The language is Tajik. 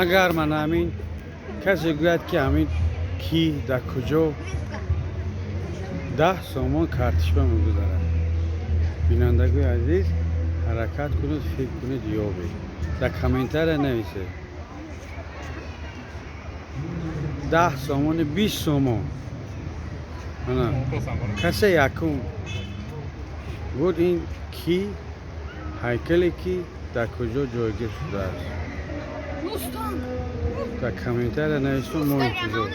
Агар ман ҳамин касе гӯяд, ки ҳамин ки дар куҷо, 10 сомон картишба мегузарад. Бинандагои азиз, ҳаракат кунед, фикр кунед, ёбед, дар комментария нависед. 10 сомони, 20 сомон. Ана касе якум буд, ин ки ҳайкале ки дар куҷо ҷойгир шудааст, дар комментария нависед, мо интизор.